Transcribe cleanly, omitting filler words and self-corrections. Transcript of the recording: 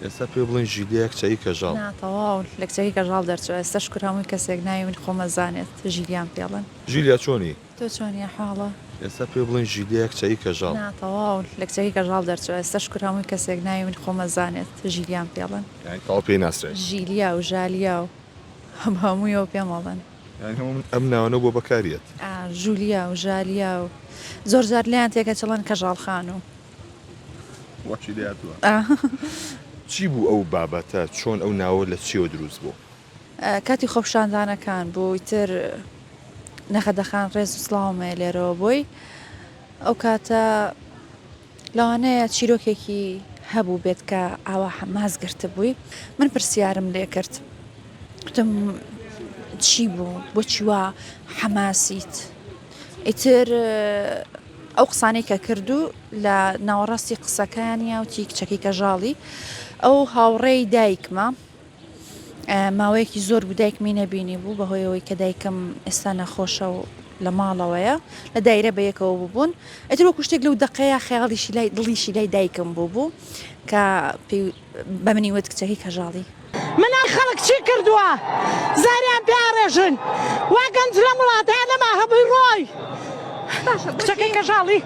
ئێستا پێ بڵێن ژیلیا کچەی کەژاڵ. نا تەواو لە کچەکەی کەژاڵ دەرچوە ئێستا شکر هەمووی کەسێک ناوی من خۆم ئەزانێت ژیلیام پێڵێن. ژیلیا چۆنی؟ تۆ چۆنی ئەحواڵە؟ ئێستا پێ بڵێن ژیلیا کچەی کەژاڵ. نا تەواو لە کچەکەی کەژاڵ دەرچوە ئێستا شکر هەمووی کەسێک ناوی من خۆم ئەزانێت ژیلیام پێڵێن. یانی تەواو پێی ناسرای؟ ژیلیا و ژالیا و بە هەموویەوە پێم ئەڵێن. یانی هەموو ئەم ناوانە بۆ بەکاریەت؟ ئا ژولیا و ژالیا و زۆر جار لێیان تێکەچڵن کەژاڵ خان و. وەکی لێهاتووە. چی بوو ئەو بابەتە چۆن ئەو ناوە لە چیەوە دروست بوو؟ کاتی خۆپیشاندانەکان بوو ئیتر نەخەدەخان ڕێز و سڵاوم هەیە لێرەوە بۆی ئەو کاتە لەوانەیە چیرۆکێکی هەبوو بێت کە ئاوا حەماس گرتبووی من پرسیارم لێ کرد وتم چی بوو بۆچی وا حەماسیت ئیتر ئەو قسانەی کە کردو لە ناوەڕاستی قسەکانیا وتی کچەکەی کەژاڵی ئەو هاوڕێی دایکمە ماوەیەکی زۆر بوو دایکمی نەبینی بوو بەهۆی ئەوەی کە دایکم ئێستا نەخۆشە و لە ماڵەوەیە لە دایرە بە یەکەوە بووبوون ئیتر وەکو شتێک لەو دەقەیە خەیاڵیشی لای دڵیشی لای دایکم بوو بوو کە پێی بە منی وت کچەکەی کەژاڵی. مناڵ خەڵک چی کردووە زاریان پێ ئاڕێژن وا گەنج لەم وڵاتەیا نەما هەمووی ڕۆی کچەکەی کەژاڵی.